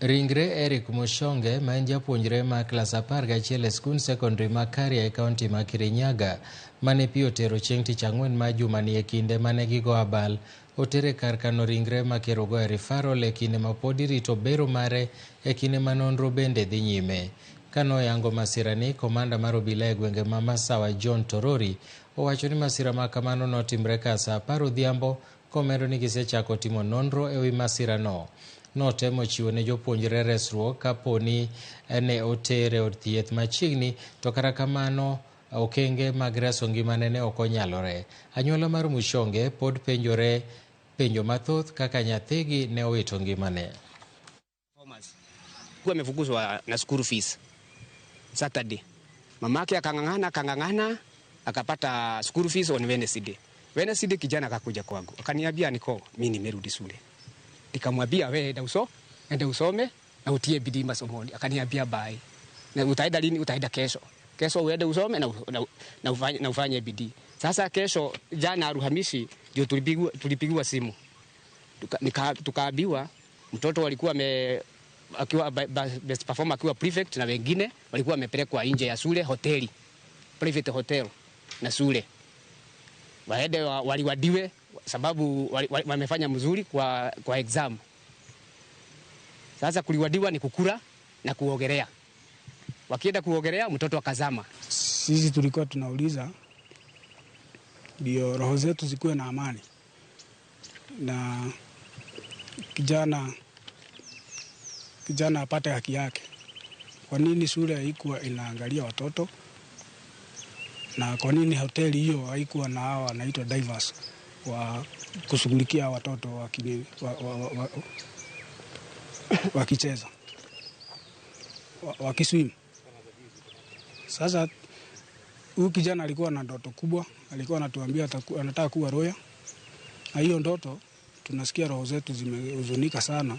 Ringre Eric Mushonge, ma en japuonjre ma klas 11 e skund sekondari ma Karia e kaunti ma Kirinyaga, mane pi otero chieng' tich ang'wen ma jumani e kinde mane gigo abal, otere kar kano ringre ma Kerugoya Referral e kinde ma pod irito bero mare e kinde ma nonro bende dhi nyime. Kanoyango masirani, komanda mar obila e gwenge ma Masawa John Torori owacho ni masira ma kamano notimre ka saa 10 odhiambo komedo ni gisechako timo nonro e wi masirano. Notemo chiwo ne jopuonjre resruok kaponi ne otere od thieth machiegni to kata kamano okenge mag reso ngimane ne ok onyalore. Anyuola mar Mushonge pod penjore penjo mathoth kaka nyathigi ne owito ngimane. Kuwa amefukuzwa na school fees Saturday. Mamake akang'ang'ana akang'ang'ana akapata school fees on Wednesday. Wednesday kijana akakuja kwangu akaniambia, niko mimi nimerudi shule. Nikamwambia wewe enda usome na utie bidii masomoni. Akaniambia bye. Na utaenda lini? Utaenda kesho. Kesho uende usome na ufanye bidii. Sasa kesho, jana Alhamisi, ndio tulipigiwa simu. Tukaambiwa mtoto walikuwa ame akiwa best performer, akiwa prefect na wengine walikuwa wamepelekwa nje ya shule hoteli, private hotel na shule waende waliwadiwe sababu wamefanya mzuri kwa exam. Sasa kuliwadiwa ni kukula na kuogelea. Wakienda kuogelea, mtoto akazama. Sisi tulikuwa tunauliza ndio roho zetu zikuwe na amani na kijana apate haki yake. Kwa nini shule haikuwa inaangalia watoto na kwa nini hoteli hiyo haikuwa na hawa wanaitwa divers wa kushughulikia watoto wakicheza wakiswim? Sasa huyu kijana alikuwa na ndoto kubwa, alikuwa anatuambia anataka kuwa lawyer, na hiyo ndoto tunasikia roho zetu zimehuzunika sana.